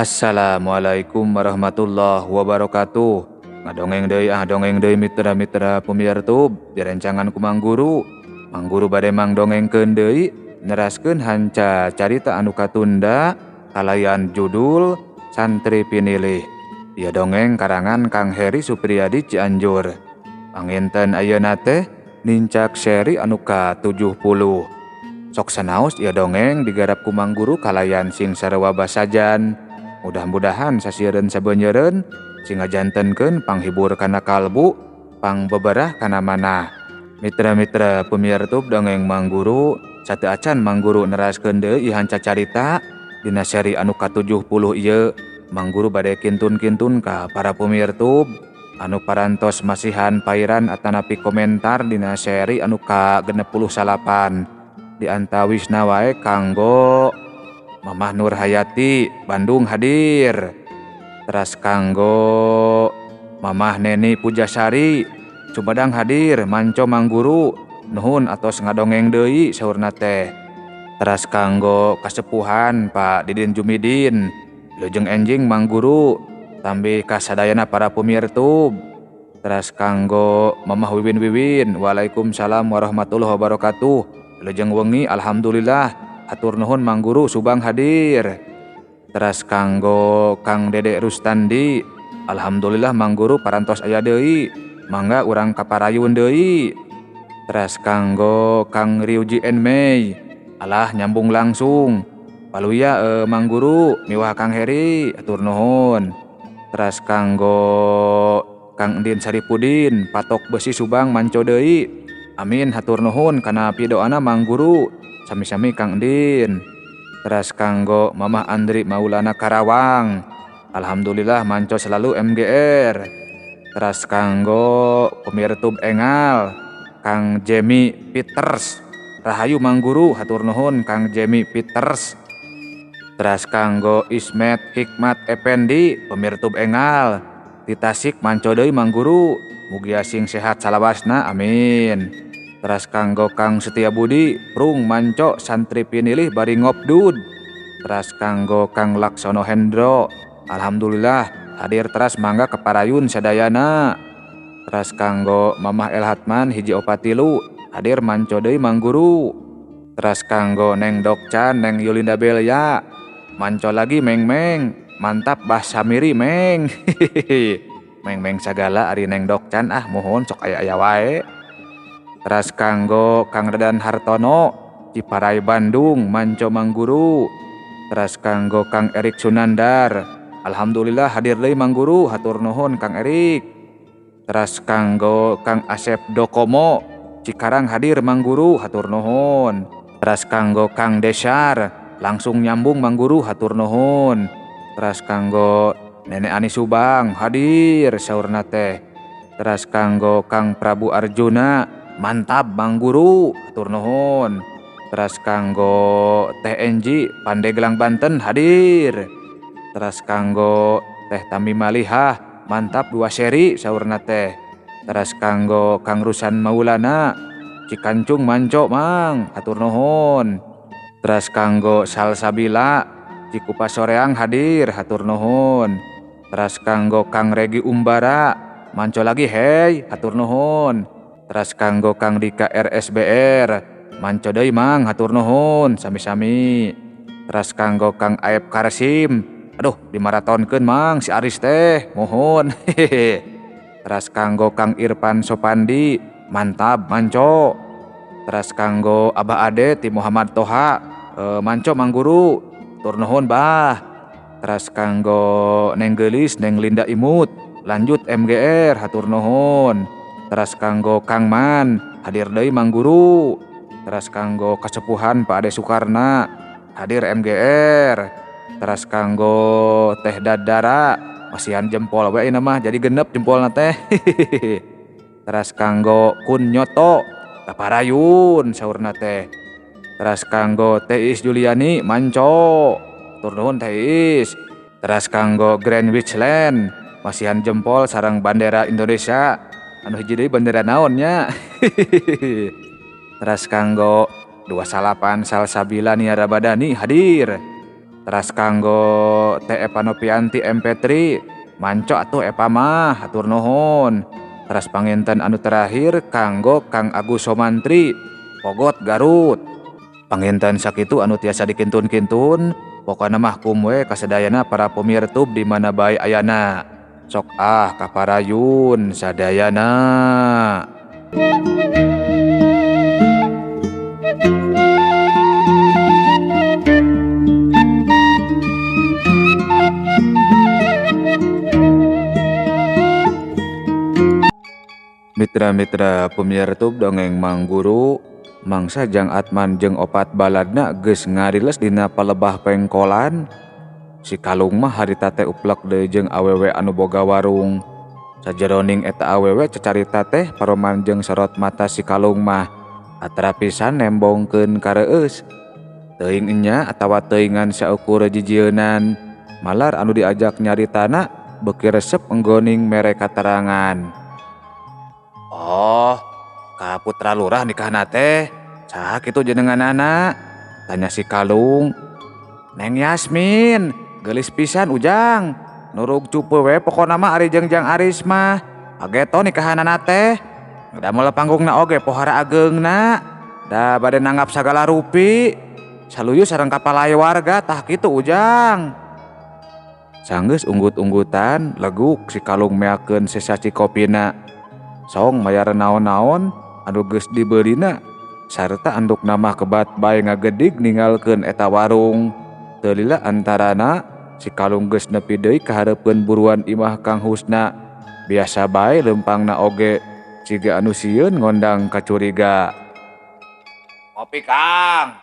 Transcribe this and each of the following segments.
Assalamualaikum warahmatullahi wabarakatuh. Ngadongeng deui ah, dongeng deui, mitra-mitra pemirtub direncangan ku Mang Guru. Mang Guru bade mangdongengkeun deui, neraskeun hanca carita anu katunda kalayan judul Santri Pinilih. Ieu dongeng karangan Kang Heri Supriyadi, Cianjur. Panginten ayeuna teh nincak seri anu ka-70. Sok sanaos ieu dongeng digarap ku Mang Guru kalayan sing sarua basajan. Mudah-mudahan sasiereun sabeunyereun sing ngajantenkeun panghibur kana kalbu, pangbeberah kana manah. Mitra-mitra pemirtub dongeng Mang Guru, sateuacan Mang Guru neraskeun deui ieu hanca carita dina seri anu ka-70 ieu, Mang Guru bade kintun-kintun ka para pemirtub anu parantos masihan pairan atanapi komentar dina seri anu ka-69. Di antawisna wae kanggo Mamah Nur Hayati, Bandung hadir. Teras kanggo Mamah Neni Pujasari, Sumedang hadir, manco Mang Guru, nuhun atos ngadongeng deui saurna teh. Teras kanggo kasepuhan Pak Didin Jumidin, wilujeng enjing Mang Guru, tambih kasadayana para pemirtub. Teras kanggo Mamah Wiwin Wiwin, waalaikumsalam warahmatullahi wabarakatuh. Wilujeng wengi, alhamdulillah, hatur nuhun Mang Guru, Subang hadir. Teras kanggo Kang Dede Rustandi, alhamdulillah Mang Guru parantos aya deui, mangga urang kaparayun deui. Teras kanggo Kang Ryuji Enmei, alah nyambung langsung. Paluya Mang Guru miwah Kang Heri, hatur nuhun. Teras kanggo Kang Endin Saripudin, Patok Besi, Subang manco deui. Amin, hatur nuhun kana pidoana Mang Guru. Sami-sami, Kang Endin. Teras kanggo Mamah Andri Maulana Karawang, alhamdulillah manco selalu MGR. Teras kanggo pemirtub engal Kang Jemi Peters, rahayu Mang Guru, hatur nuhun Kang Jemi Peters. Teras kanggo Ismet Hikmat Effendi, pemirtub engal di Tasik, manco deui Mang Guru, mugia sing sehat salawasna, amin. Teras kanggo Kang Setia Budi Prung, manco Santri Pinilih bari ngopdud. Teras kanggo Kang Laksono Hendro, alhamdulillah hadir teras, mangga keparayun sadayana. Teras kanggo Mamah El Hatman 143 hadir, manco deui Mang Guru. Teras kanggo Neng Dokcan, Neng Yulinda Belia, manco lagi meng meng, mantap Bah Samiri meng meng meng sagala ari Neng Dokcan ah, mohon sok aya aya wae. Teras kanggo Kang Redan Hartono, Ciparai, Bandung, manco Mang Guru. Teras kanggo Kang Erik Sunandar, alhamdulillah hadir deui Mang Guru, hatur nuhun Kang Erik. Teras kanggo Kang Asep Dokomo, Cikarang hadir Mang Guru, hatur nuhun. Teras kanggo Kang Desar, langsung nyambung Mang Guru, hatur nuhun. Teras kanggo Nenek Ani Subang hadir saurna teh. Teras kanggo Kang Prabu Arjuna, mantap Mang Guru, hatur nuhun. Teras kanggo Teh Enji, Pandeglang, Banten hadir. Teras kanggo Teh Tami Malihah, mantap dua seri saurna teh. Teras kanggo Kang Rusan Maulana, Cikancung manco Mang, hatur nuhun. Teras kanggo Salsabila, Cikupa Soreang hadir, hatur nuhun. Teras kanggo Kang Regi Umbara, manco lagi hei, hatur nuhun. Teras kanggo Kang Dika RSBR, manco deui Mang, hatur nuhun, sami-sami. Teras kanggo Kang Aep Karsim, aduh dimaratonkeun Mang si Aris teh, mohon. Teras kanggo Kang Irfan Sopandi, mantap manco. Teras kanggo Abah Ade ti Muhammad Toha, manco Mang Guru, tur nuhun Bah. Teras kanggo Neng Gelis, Neng Linda Imut, lanjut MGR, hatur nuhun. Teras kanggo Kang Man, hadir deui Mang Guru. Teras kanggo kasepuhan Pak Ade Sukarna, hadir MGR. Teras kanggo Teh Dadara, masihan jempol we ayeuna mah jadi genep jempolna teh. Teras kanggo Kun Nyoto, kaparayun saurna teh. Teras kanggo Teh Is Juliani, manco, tur nuhun Teh Is. Teras kanggo Grand Witchland, masihan jempol sareng bandera Indonesia. Anu hiji deui bandera naon nya? Teras kanggo 29 Salsabila Niara Badani hadir. Teras kanggo Teh Epa Nopianti MP3 manco atuh Epa mah hatur nuhun. Teras panginten anu terakhir kanggo Kang Agus Somantri Pogot Garut. Panginten sakitu anu tiasa dikintun-kintun, pokona mah kum we kasadayana para pemirtub di mana bae ayana. Sok ah kaparayun sadayana. Mitra-mitra pemirtub dongeng Mang Guru, mangsa Jang Atman jeung opat baladna geus ngariles dina palebah pengkolan. Si Kalung mah harita teh uplek deui jeung awewe anu boga warung. Sajeroning eta awewe cacarita teh paroman jeung sorot mata si Kalung mah atra pisan nembongkeun kareueus. Teuing enya atawa teuingan saukur jijieunan, malar anu diajak nyaritana beuki resep enggoning mere katerangan. Oh, ka putra lurah nikahna teh, saha kitu jenenganana? Tanya si Kalung. Neng Yasmin, geulis pisan Ujang. Nurug cupu we pokona mah ari jeung Jang Aris mah. Ageto nikahanana teh. Damel panggungna oge pohara ageungna. Da bade nanggap sagala rupi. Saluyu sareng kapalai warga tah kitu Ujang. Sanggeus unggut-unggutan leguk si Kalung meakeun sesaci kopina. Song mayar naon-naon anu geus dibeulina sarta andukna mah kebat bae ngagedig ninggalkeun eta warung. Teu lila antarana si Kalung geus nepi deui ka hareupeun buruan imah Kang Husna. Biasa bae leumpangna oge siga anu sieun ngondang kacuriga. Ngopi Kang,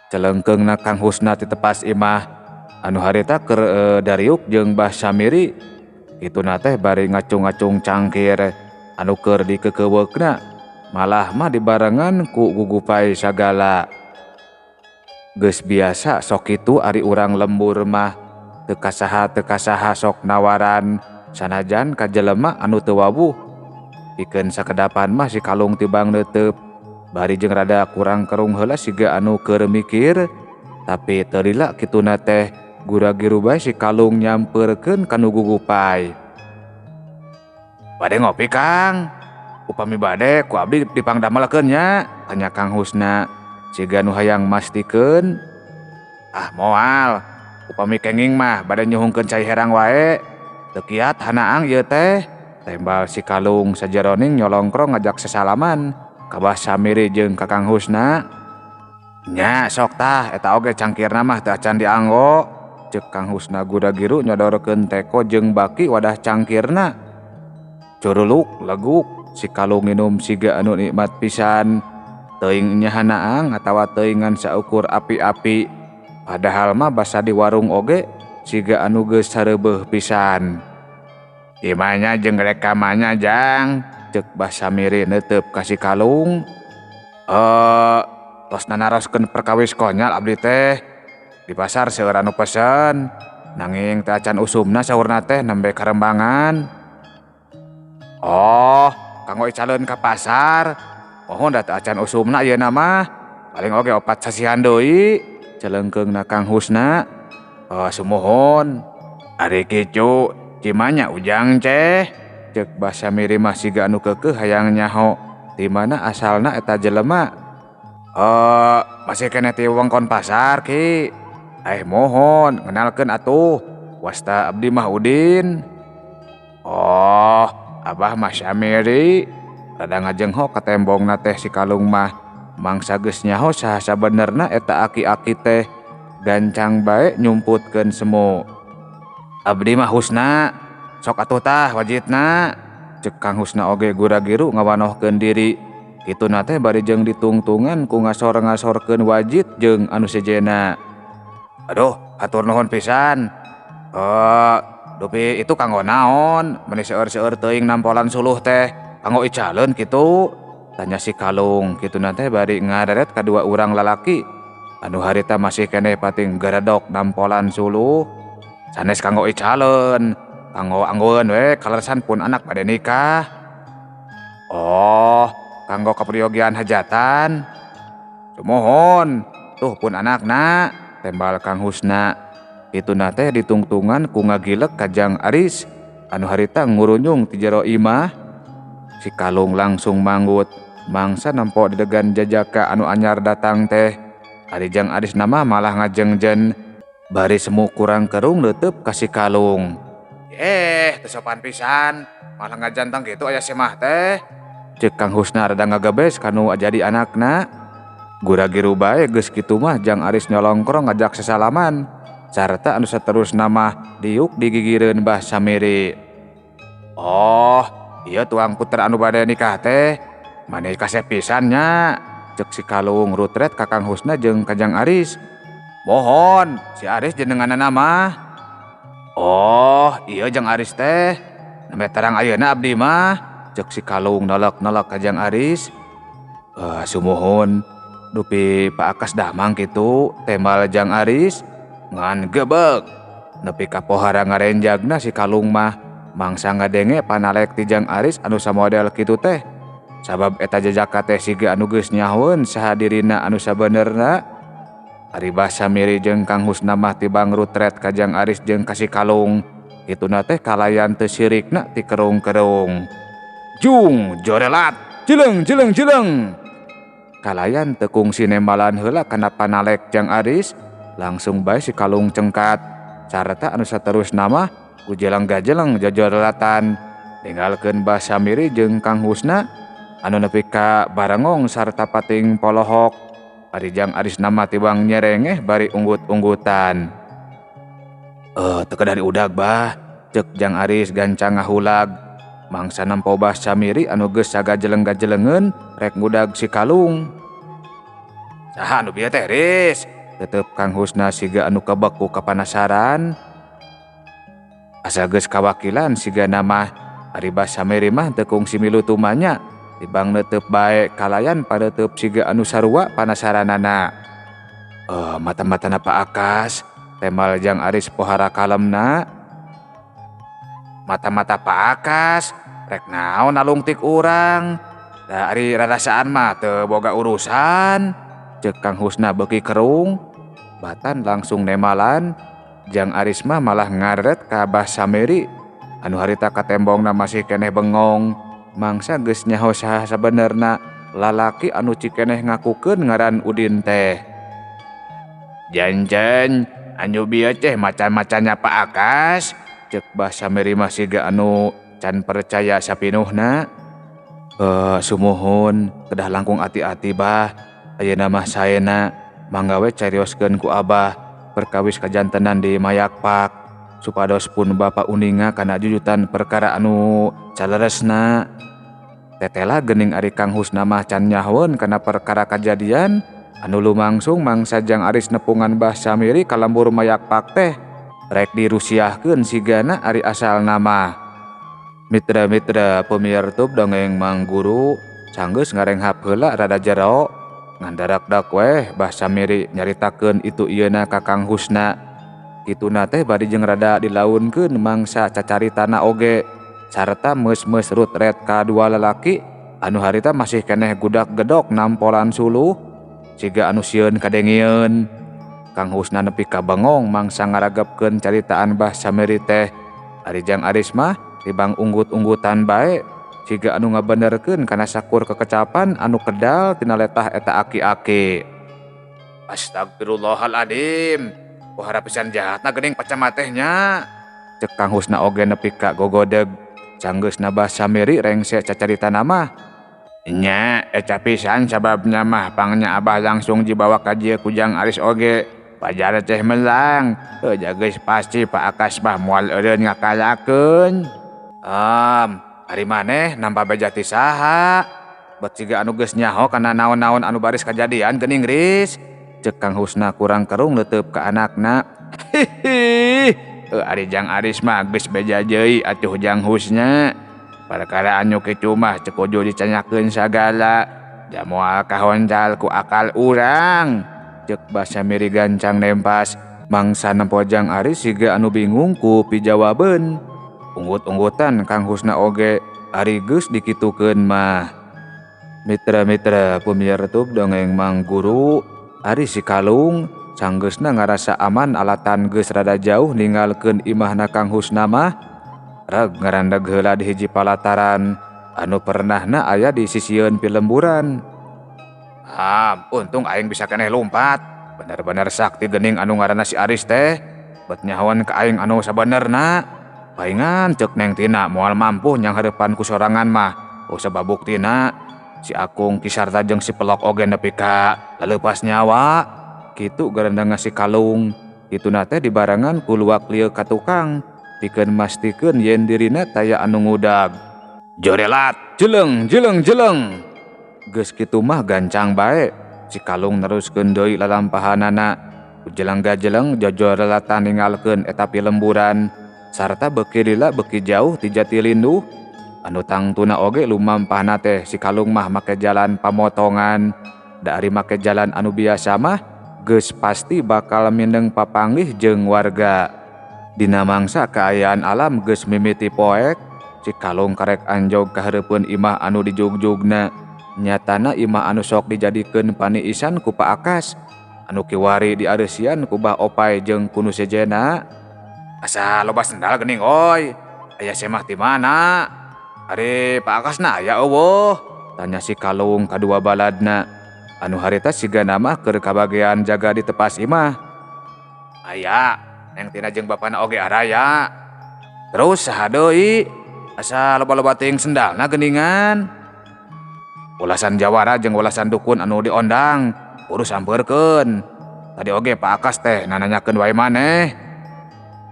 celengkeungna Kang Husna ti tepas imah anu harita keur dariuk jeung Bah Samiri. Kituna teh bari ngacung-ngacung cangkir anu keur dikekeuweukna malah mah dibarengan ku gugupai sagala. Geus biasa sok kitu ari urang lembur mah teu kasaha sok nawaran sanajan ka jelema anu teu wawuh. Pikeun sakedapan mah si Kalung tibang neuteup bari jeung rada kurang kerung heula siga anu keur mikir, tapi teu lila kituna teh gura-giru bae si Kalung nyampeurkeun ka nu gugupai. Bade ngopi Kang, upami bade ku abdi dipangdamelkeun nya, tanya Kang Husna siga nu hayang mastikeun. Ah moal, upami kenging mah bade nyuhungkeun cai herang wae. Teu kiat hanaang ieu teh, tembal si Kalung sajeroning nyolongkrong ngajak sesalaman ka Bah Samiri jeung ka Kang Husna. Nya sok tah eta oge cangkirna mah teu acan dianggo, ceuk Kang Husna gura-giru nyodorkeun teko jeung baki wadah cangkirna. Curuluk leguk si Kalung nginum siga anu nikmat pisan. Teuing nya hanaang atawa teuingan saukur api-api. Padahal mah basa di warung oge siga anu geus sareubeuh pisan. Imanya jeung rekamanya Jang, ceuk Bah Samiri neuteup ka si Kalung. Tos nanaroskeun perkawis konyol abdi teh. Di pasar seueur anu pesen, nanging teu acan usumna saurna teh nembe karembangan. Oh, kanggo icaleun ka pasar. Mohon da teu acan usumna ayeuna mah. Paling oge opat sasihan deui, celengkeungna Kang Husna. Oh, sumuhun. Ari kicu, cimanya Ujang ceh. Ceuk Bah Samiri mah siga anu keukeuh hayang nyaho di mana asalna eta jelema. Masih keneh ti wewengkon pasar ki. Mohon ngenalkeun atuh. Wasta abdi mah Udin. Oh, Abah mah Samiri. Rada ngajenghok katembongna teh si Kalung mah. Mangsa geus nyaho saha sabenerna eta aki-aki teh gancang bae nyumputkeun semu. Abdi mah Husna, sok atuh tah wajitna. Ceuk Kang Husna oge gura-giru ngawanohkeun diri. Kituna teh bari jeung ditungtungan ku ngasor-ngasorkeun wajit jeung anu sejenna. Aduh, hatur nuhun pisan. Dupi itu kanggo naon? Meni seueur-seueur teuing nampolan suluh teh kanggo icaleun kitu? Tanya si Kalung. Kituna teh bari ngareret kadua urang lalaki anu harita masih keneh pating garedok nampolan suluh. Sanes kanggo icaleun, kanggo anggoeun we kaleresan pun anak bade nikah. Oh, kanggo kaperyogian hajatan. Sumuhun, tuh pun anakna, tembal Kang Husna. Kituna teh ditungtungan ku ngagilek ka Jang Aris anu harita ngurunyung ti jero imah. Si Kalung langsung manggut mangsa nempo didegan jajaka anu anyar datang teh. Ari Jang Aris nama malah ngajengjen bari semu kurang kerung leuteub ka si Kalung. Teu sopan pisan malah ngajantang kitu aya semah teh. Ceuk Kang Husna rada ngagebes kanu jadi anakna. Gura-giru bae geus kitu mah Jang Aris nyolongkrong ngajak sesalaman sarta anu saterusna mah diuk digigireun Bah Samiri. Oh, ieu tuang putra anu bade nikah teh maneh kasep pisan nya. Ceuk si Kalung rutret ka Kang Husna jeung ka Jang Aris. Mohon si Aris jenenganna mah. Oh, ieu Jang Aris teh nembe terang ayeuna abdi mah. Ceuk si Kalung nolak-nolak ka Jang Aris. Sumuhun dupi Pak Akas damang kitu tembal Jang Aris ngan gebeg. Nepi ka pohara ngarenjagna si Kalung mah mangsa ngadenge panalek ti Jang Aris anu samodel kitu teh. Sabab eta jajaka teh siga anu geus nyahoeun saha dirina anu sabenerna. Ari Bah Samiri jeung Kang Husna mah tibang rutret ka Jang Aris jeung ka si Kalung. Kituna teh kalayan teu sirikna ti kerung-kerung. Jung jorelat jeleng jeleng jeleng. Kalayan teu kungsi nembalan heula kana panalek Jang Aris, langsung bae si Kalung cengkat. Sarta anu saterusna mah gujeleng gajeleng jojorelatan. Ninggalkeun Bah Samiri jeung Kang Husna anu nepi ka barengong sarta pating polohok. Ari Jang Aris nama tibang nyerengeh bari unggut-unggutan. Teu kedah diudag bah, ceuk Jang Aris gancang ngahulag. Mangsa nempo Bah Samiri anu geus sagajeleng-gajelengeun rek ngudag si Kalung. Saha anu bieu teh, Riz? Tetep Kang Husna siga anu kebek ku kapanasaran. Asa geus kawakilan siga nama ari Bah Samiri mah teu kungsi milu tumanya. Tibang neuteup bae kalayan paneuteub siga anu sarua panasaranana. Mata-matana Pak Akas, temal Jang Aris pohara kalemna. Mata-mata Pak Akas, rek naon nalungtik urang. Da ari rarasaan mah teu boga urusan. Ceuk Kang Husna beuki kerung. Batan langsung nemalan. Jang Aris mah malah ngaret ka Bah Samiri anu harita katembongna masih keneh bengong. Mangsa geus nyaho saha sabenerna lalaki anu cikeneh ngakukeun ngaran Udin teh. Janjen anu bieu teh macan-macannya Pak Akas, ceuk Bah Samiri mah siga anu can percaya sapinuhna. Sumuhun kedah langkung ati-ati bah. Ayeuna mah saena mangga we carioskeun ku abah perkawis kajantenan di Mayakpak supados pun bapa uninga kana jujutan perkara anu caleresna. Tetela geuning ari Kang Husna mah can nyahoeun kana perkara kajadian anu lumangsung mangsa Jang Aris nepungan Bah Samiri ka lembur Mayakpak teh rek dirusiahkeun sigana ari asalna mah. Mitra-mitra pemiartub dongeng Mang Guru sanggeus ngarenghap heula rada jero ngandarakdak weh Bah Samiri nyaritakeun itu ieuna ka Kang Husna. Kituna teh bari jeung rada dilaunkeun mangsa cacaritana oge sarta meus-meus rutret ka dua lalaki anu harita masih keneh gudak gedok nampolan suluh siga anu sieun kadengieun. Kang Husna nepi ka bengong mangsa ngaragepkeun caritaan Bah Samiri teh. Ari Jang Aris mah tibang unggut-unggutan bae siga anu ngabenerkeun kana sakur kekecapan anu kedal tina letah eta aki-aki. Astagfirullahaladzim, pohara pisan jahatna geuning pacamateh nya. Ceuk Kang Husna oge nepi ka gogodeg. Sanggeusna Bah Samiri rengse cacaritana mah. Nya eca pisan sababna mah pangnya abah langsung dibawa ka dieu ku Jang Aris oge. Pajar teh melang, heuh geus pasti Pak Akas mah moal eureun ngakalakeun. Ari maneh nampa beja ti saha? Bet siga anu geus nyaho kana naon-naon anu baris kajadian geuning Riz. Ceuk Kang Husna kurang kerung leuteub ka anakna. Hihi, ari Jang Aris mah geus beja deui atuh Jang Husna. Perkara anu kitu mah teu kudu dicanyakeun sagala, da moal kahontal ku akal urang. Ceuk Bah Samiri gancang nempas. Mangsa nempo Jang Aris siga anu bingung ku pijawabeun. Unggut-unggutan Kang Husna oge ari geus dikitukeun mah. Mitra-mitra pemiartub dongeng Mang Guru, ari si Kalung Sanggeusna ngarasa aman alatan geus rada jauh ninggalkeun imahna Kang Husna mah. Reg ngarandeg heula di hiji palataran anu pernahna aya di sisieun pilemburan. Ah, untung aing bisa keneh lumpat. Bener-bener sakti geuning anu ngaranna si Aris teh. Bet nyahoan ka aing anu sabenerna. Paingan ceuk Neng Tina moal mampu nyanghareupan ku sorangan mah. Usah buktina si Akung Kisarta jeung si Pelok oge nepi ka laleupas nyawa. Kitu garandang si Kalung. Kituna teh dibarengan ku luak lieu ka tukang pikeun mastikeun yen dirina taya anu ngudag. Jorelat, jeleng jeleng jeleng. Geus kitu mah gancang bae. Si Kalung neruskeun deui lalampahanana. Jeleng gajeleng jojorelatan ninggalkeun eta pilemburan sarta beuki lila beuki jauh ti jati linduh. Anu tangtuna oge lumampahna teh si Kalung mah make jalan pamotongan. Da ari make jalan anu biasa mah geus pasti bakal mindeng papanggih jeung warga. Dina mangsa kaayaan alam geus mimiti poek, si Kalung karek anjog ka hareupeun imah anu dijugjugna. Nyatana imah anu sok dijadikeun paniisan ku Pak Akas, anu kiwari diareusian ku Bah Opai jeung ku nu sejenna. Asa loba sendal geuning oy, aya semah ti mana? Ari Pak Akasna aya eueuh? Tanya si Kalung kadua baladna. Anu harita sigana mah keur kabagean jaga di tepas imah. Aya, Neng Tina jeung bapana oge araya. Terus saha deui? Asa loba-loba teuing sendalna geuningan. Ulasan jawara jeung ulasan dukun anu diondang, kudu sampeurkeun. Tadi oge Pak Akas teh nananyakeun wae maneh.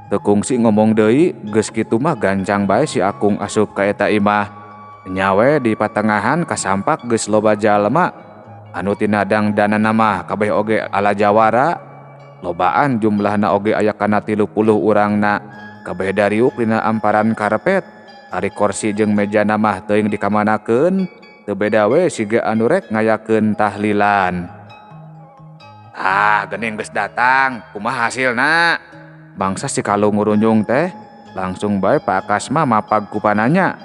Teu kungsi ngomong deui, geus kitu mah gancang bae si Akung asup ka eta imah. Nyawe di patengahan kasampak geus loba jalma. Anu tina dangdanana mah kabeh oge ala jawara. Lobaan jumlahna oge aya kana 30 urangna. Kabeh dariuk dina amparan karpet. Ari korsi jeung mejana mah teuing dikamanakeun. Teu beda we siga anu rek ngayakeun tahlilan. Ah, geuning geus datang, kumaha hasilna? Bangsa si Kalung ngurunjung teh, langsung bae Pak Akas mah mapag ku pananya.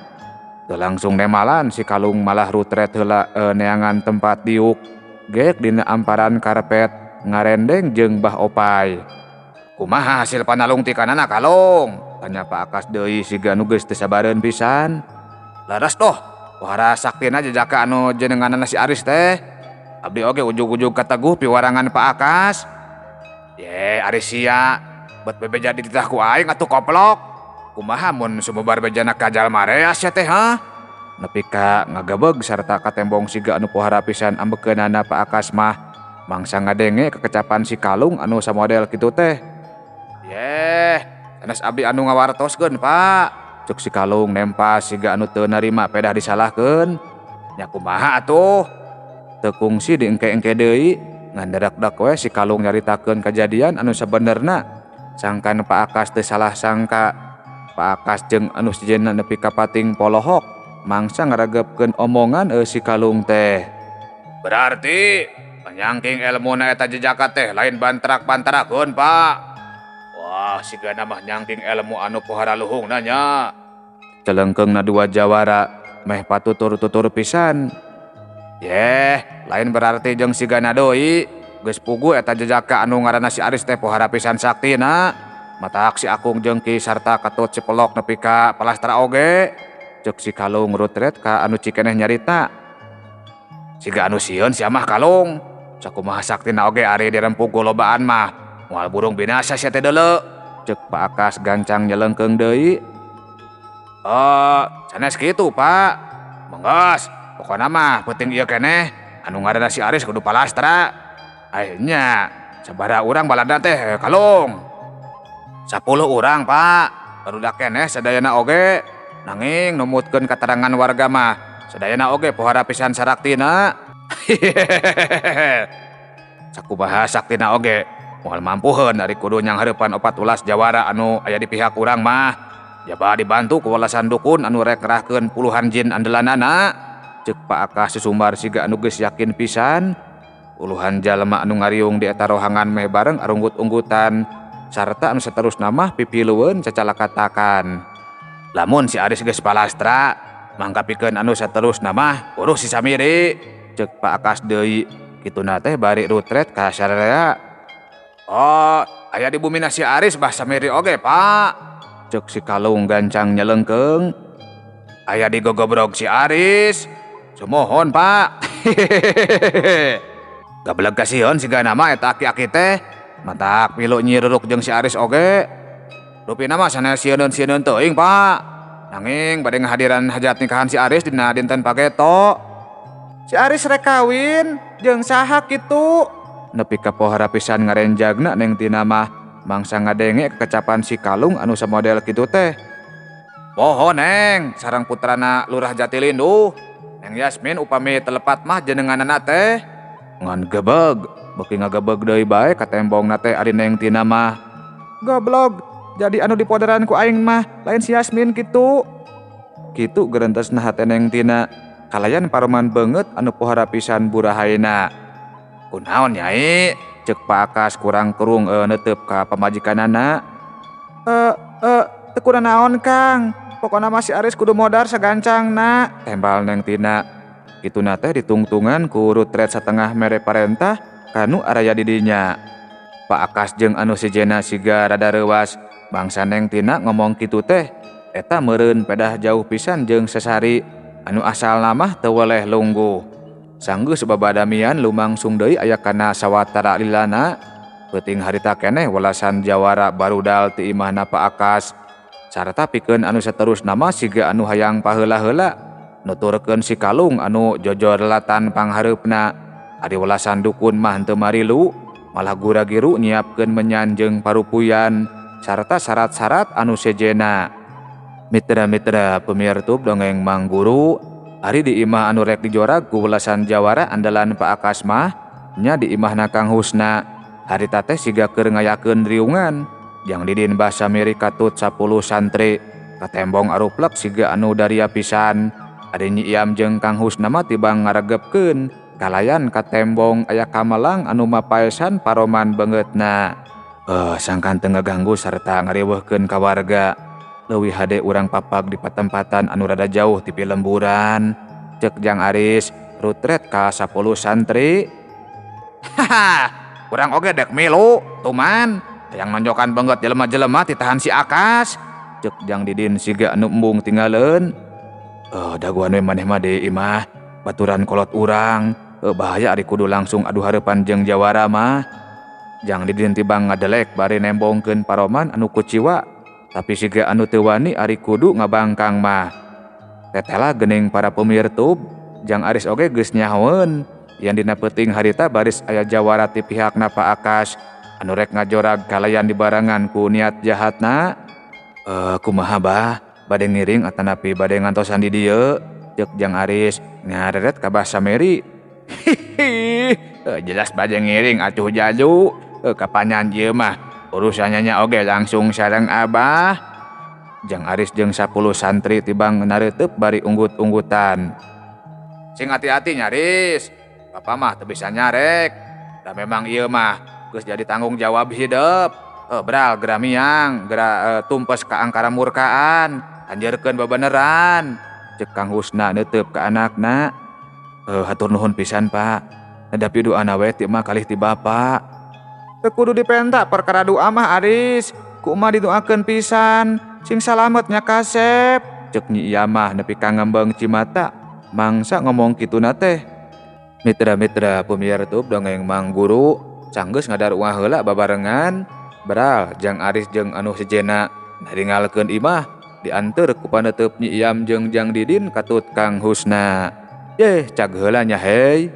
Teu langsung nemalan si Kalung malah rutret heula neangan tempat diuk. Geek dina amparan karpet ngarendeng jeung Bah Opai. Kumaha hasil panalungtikanana Kalung? Tanya Pak Akas deui siga nu geus teu sabareun pisan. Laras doh, wahara saktina jejaka anu jenenganana si Aris teh. Abdi oge ujug-ujug kateguh piwarangan Pak Akas. Ye, Aris sia, bet bebeja dititah ku aing atuh koplok. Kumaha mun sumebar bejana ka jalma reas sia teh ha? Nepi ka ngagebeg sarta katembong siga anu pohara pisan ambekeunana Pak Akas mah. Mangsa ngadenge kekecapan si Kalung anu samodel kitu teh. Yeh, sanes abdi anu ngawartoskeun, Pak. Cuk si Kalung nempas siga anu teu narima pedah disalahkeun. Nya kumaha atuh? Teu kungsi diengke-engke deui, ngan dadak-dak we si Kalung nyaritakeun kajadian anu sabenerna. Sangkan Pak Akas teu salah sangka. Pak Akas jeung anu sejenna nepi ka pating polohok mangsa ngaregepkeun omongan si Kalung teh. Berarti panyangking elmuna eta jejaka teh lain bantrak-bantrakeun, Pak. Wah, sigana mah nyangking elmu anu pohara luhungna nya. Celengkeungna dua jawara meh patutur-tutur pisan. Yeh, lain berarti jeung sigana deui. Geus puguh eta jejaka anu ngaranna si Aris teh pohara pisan saktina. Matak si Akung jeung Ki sarta katut si Pelok nepi ka palastra oge. Ceuk si Kalung rutret ka anu cikeneh nyarita. Siga anu sieun sia mah Kalung. Sakumaha saktina oge ari dirempug ku lobaan mah. Moal burung binasa sia teh deuleu. Ceuk Pak Akas gancang nyelengkeung deui. Sanes kitu, Pak. Menggeus, pokona mah penting ieu keneh anu ngaranna si Aris kudu palastra. Ai nya, sabaraha urang balada teh Kalung? 10 urang, Pak. Barudak keneh sadayana oge. Nanging numutkeun katerangan warga mah sadayana oge pohara pisan saraktina. Sakumaha saktina oge moal mampuheun ari kudu nyanghareupan 14 jawara anu aya di pihak urang mah. Jaba dibantu ku walasan dukun anu rek ngerahkeun puluhan jin andelanana. Ceuk Pak Akas susumbar siga anu geus yakin pisan. Puluhan jalma anu ngariung di eta rohangan meh bareng arunggut-unggutan sarta anu saterusna mah pipilueun cacalakatakan. Lamun si Aris geus palastra, mangka pikeun anu saterusna mah urus si Samiri. Ceuk Pak Akas deui, kituna teh bari rutret ka sararea. Oh, aya di bumi si Aris Bah Samiri oge, Pak. Cek si Kalung gancang nyelengkeung. Aya di gogobrog si Aris. Sumohon, Pak. Gabeleg kasihan siga nama eta aki-aki teh. Matak pilu nyiruruk jeung si Aris oge. Rupina mah sanes sieun-sieun teuing, Pak. Nanging bade ngahadiran hajat nikahan si Aris dina dinten pageto. Si Aris rek kawin jeung saha kitu? Nepi ka pohara pisan ngarenjagna Neng Tina mah mangsa ngadenge kekecapan si Kalung anu samodel kitu teh. Poho Neng, sareng putrana Lurah Jatilinduh. Neng Yasmin upami telepat mah jenenganana teh. Ngan gebeg, beuki ngagebeg deui bae katembongna teh ari Neng Tina mah. Goblog, jadi anu dipodaran ku aing mah lain si Yasmin kitu. Kitu gerentesna hate Neng Tina. Kalayan paroman beungeut anu pohara pisan burahaina. Kunaon Nyai? Cek Pak Akas kurang kerung neuteup ka pamajikanana. Teu kunaon Kang. Pokona mah si Aris kudu modar sagancangna. Tembal Neng Tina. Kituna teh ditungtungan ku rutret satengah mere parentah kanu araya di dinya. Pak Akas jeung anu sejena siga rada reuwas. Bangsa Neng Tina ngomong kitu teh eta meureun pedah jauh pisan jeung sesari anu asalna mah teu weleh lungguh. Sanggeus babadamian lumangsung deui aya kana sawatara lilana. Peuting harita keneh welasan jawara barudal ti imahna Pak Akas. Sarta pikeun anu saterusna mah siga anu hayang paheula-heula nuturkeun si Kalung anu jojorlatan panghareupna. Ari welasan dukun mah henteu marilu, malah gura-giru nyiapkeun menyan jeung parupuyan sarta syarat-syarat anu sejena. Mitra-mitra pemirtub dongeng Mang Guru, ari di imah anu rek dijorag ku welasan jawara andalan Pak Akas mah nya di imahna Kang Husna. Harita teh siga keur ngayakeun riungan. Jang Didin Bah Samiri katut 10 santri katembong aruplek siga anu daria pisan. Ari Nyi Iam jeung Kang Husna mah tibang ngaregepkeun kalayan katembong aya kamelang anu mapaesan paroman beungeutna. Sangkan teu ngaganggu sarta ngariweuhkeun ka warga. Leuwih hade urang papag di patempatan anu rada jauh ti pilemburan. Cek Jang Aris rutret ka 10 santri. Haha, urang oge dek milu, tuman. Hayang nonjokan beungeut jelema-jelema titahan si Akas. Cek Jang Didin siga anu embung tinggaleun. Daguan we maneh mah di imah baturan kolot urang. Bahaya ari kudu langsung adu hareupan jeung jawara mah. Jang Didin tibang ngadelek bari nembongkeun paroman anu kuciwa. Tapi siga anu teu wani ari kudu ngabangkang mah. Tetela geuning para pemirtub, Jang Aris oge geus nyahoeun yen dina peuting harita baris aya jawara ti pihakna Pak Akas anu rek ngajorag kalayan dibarengan ku niat jahatna. Kumaha Bah, bade ngiring atanapi bade ngantosan di dieu? Ceuk Jang Aris ngareret ka Bah Samiri. Hihi, jelas bade ngiring atuh jaju. Kapanyan ieu mah urusannya nya oge langsung sareng Abah. Jang Aris jeung 10 santri tibang nareuteup bari unggut-unggutan. Sing hati-hati nyaris, Bapak mah teu bisa nyarek. Da memang ieu mah geus jadi tanggung jawab hidup. Bral geramiang, gera tumpes ka angkara murkaan, anjeurkeun bebeneran. Cek Kang Husna neuteub ka anakna. Hatur nuhun pisan Pak. Nedapi doana we ti mah kalih ti Bapak. Teu kudu dipenta perkara doa mah Aris. Ku emak didoakeun pisan, sing salamet nya kasep. Cek Nyi Iyamah nepi ka ngembeng cimata, mangsa ngomong kituna teh. Mitra-mitra pemirtub dongeng Mang Guru, sanggeus ngadaruah heula babarengan. Beral Jang Aris jeung anu sejena naringalkeun imah dianteur ku paneuteub Nyi Iyam jeung Jang Didin katut Kang Husna. Yeh cag heula nya hei.